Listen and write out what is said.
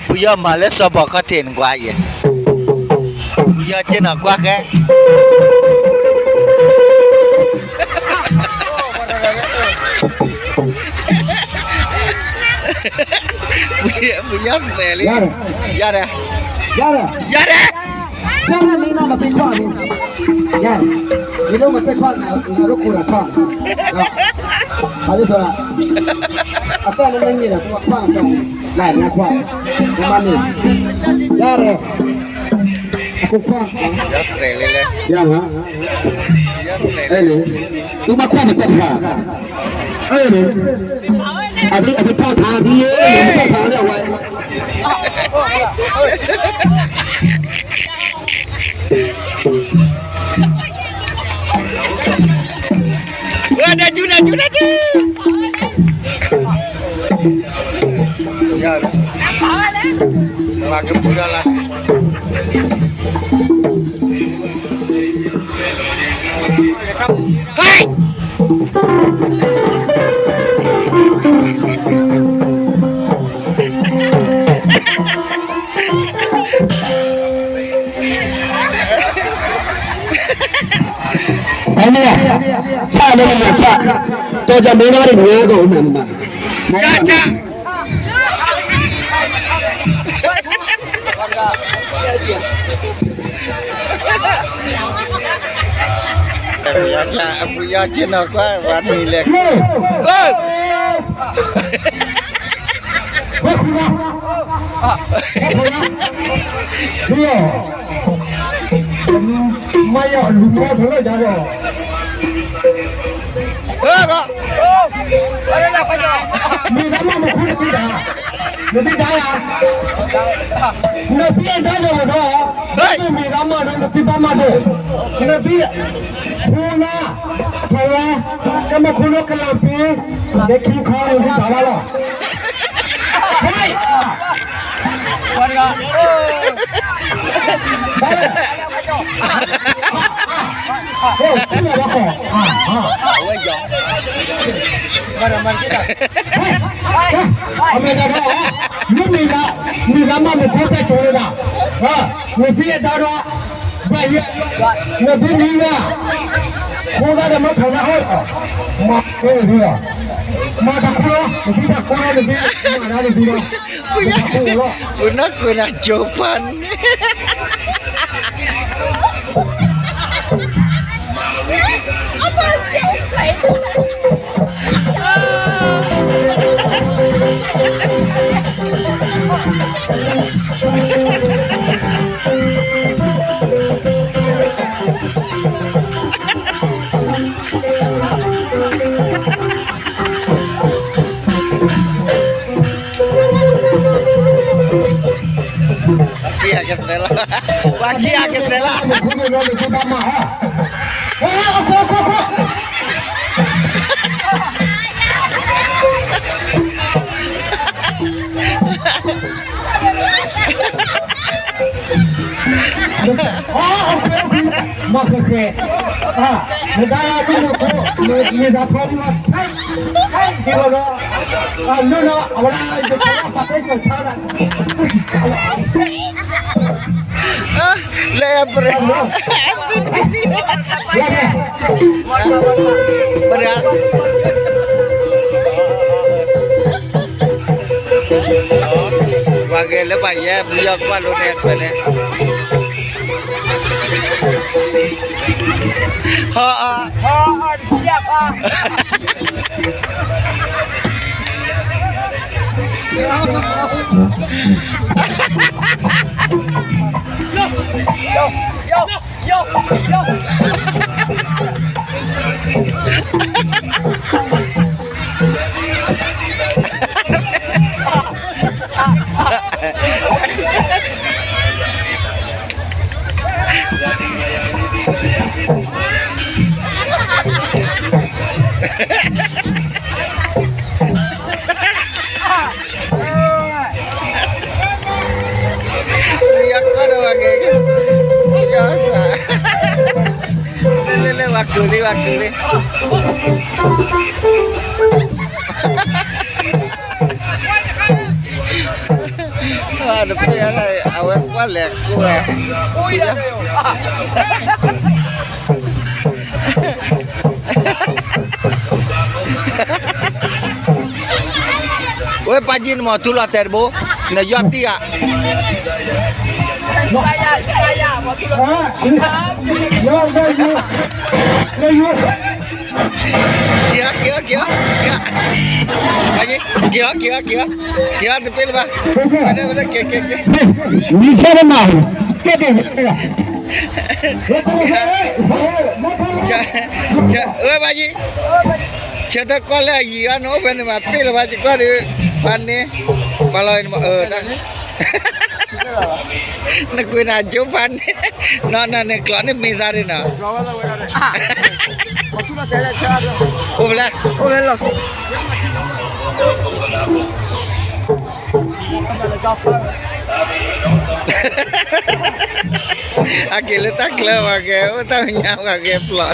ပယီၤမၤလၢစီၤဘီခီၣ်ထံးနကွၢ်ယဲၢ်, ပယီၤက့နီၤကွၢ်ဃဲ, ပယီၤသဲးလံ, ရတယ်, ရတယ်, ရတယ်, ရတယ်, ရတယ်, မင်းသားမသိခွါဘူး, ရတယ်, မင်းတို့မသိခွါဘူး, ငါတို့ကိုယ်တိုင်ခွါဘူး, ဘာလို့ဆိုတော့ အသက်လည်းမငယ်တော့ သူကခွါတော့ လာနေခွါ, မမနေ, ရတယ်, အခုခွါ, ရမ, အဲလေ, သူမခွါမတက်ခါ, အဲလေ, အဘိအဘိခွါခါဒီး, မခွါခါလၢအဝဲ ဝဲဒၣ်ကၠူနၤကၠူနၤကၠူ, မၤကပူၤဒၣ်လၢ ဟဲ, ဆိုင်နေရ, ချလၢနမၤချ, တော့ကြမင်းသားတွေများကုန်ဦးမယ်မမ, ချချ ပယီၤက့နီၤကွၢ် ပှၤနံၤလဲၤ, ဝဲခူလီၤ, ဝဲခူလီၤ, မ့ၢ်ယလူၤမီထီၣ်လၢယၤဒီး မ့ၢ်တၢ်မၤမူခိၣ်နသံဒါ, နသံဒါယၤ, နသံဒါယၤဒီး, နမ့ၢ်တၢ်မၤဒီး နသံဘၣ်မၤဒီး, နသံ, ခိၣ်နၢ်, ထီၣ်ဝဲ, ကမၤခိၣ်နၢ်ကလၤပ့ၤ, နခံခီနသံဒါဘၣ်လီၤ, ဟဲ, ဘၣ်လၢ အဝဲယီၤ, အမဲာ်ညါဒီး, မ့ၢ်မ့ၢ်ဒၣ်မၤမူခိၣ်ဖဲကၠိၤလၢဒၣ်, နသံအဒါဒီး, ဘၣ်ယဲ, နသံနံၤယၤ, ခိၣ်ဒၣ်ဒီးမ့ၢ်ထီၣ်နၢ်ဟီ, မၤခိၣ်လီၤ, မၤတၢ်ခိၣ်လီၤ, နသံတၢ်ခိၣ်လီၤ, နသံ, မၤဒၣ်နသံလီၤ, ပနၢ်ကွဲးနၤကၠိဖးန့ၣ် ပှၤခံဂၤကသဲလီၤ, ပှၤခံဂၤကသဲလီၤ, မၤခွဲးခွဲး, နဒါယၤဒ်န့ၣ်ခိၣ်, မ့ၢ်ဒၣ်ထီဒ်မၤထဲ, ထဲဒ်လီၤဒီး, လၢနီၤ အဝဲဒၣ်ယကပာ်တဲကၠီၤဆါဒၣ်, လဲၤပရၢ, ပရၢ, ပှၤဂဲၤလၢပှၤယဲၢ် ပယီၤကွၢ်လိန့ၣ်အခွဲးလဲၣ်, ဟီအီ, ဟီအီ, ယကွၢ်ဒီးဝဲက့ၤ, ယစၢ်, လဲၤလဲၤလဲၤ ဝဲကုာ်လံ ဝဲကုာ်လံ. တပ့ၢ်လၢ အဝဲကွၢ်လဲၤကိးဝဲ, ဝဲပၢ်ကံနမီၤထူလီၤတဲာ်တဘိ, နယီၢ်တံၢ်ဧါ. က့ၤအီၤ က့ၤအီၤ က့ၤအီၤ, က့ၤအီၤ, က့ၤအီၤ တပ့ၢ်လၢၤဘၣ်, ဝဲဒၣ် ဝဲဒၣ် က့ၤ က့ၤ က့ၤ, ဝဲဘၣ်ယံၤ, ဆၢထၢၣ်ကွၢ်လၢအယံၤအီၤန့ၣ် အိၣ်ဖဲန့ၣ်မး ပ့ၢ်လၢၤဘၣ် ယကွၢ်ဒီး, ဖးန့ၣ်, ပှၤလီၤအံၤန့ၣ်မး, နကွံာ်နၤကၠိဖးန့ၣ်, နီၢ်နၤန့ၣ်ကျိးန့ၣ်မ့ၢ်သးဒ်နီၤ, အိၣ်ဖဲလဲၣ်, အိၣ်ဖဲလီၤ. အက့ၤလၢတၢ်ကျၢၤပှၤဂဲၤ, အိၣ်တၢ်မဲာ်ညါပှၤဂဲၤပျီၢ်လံ.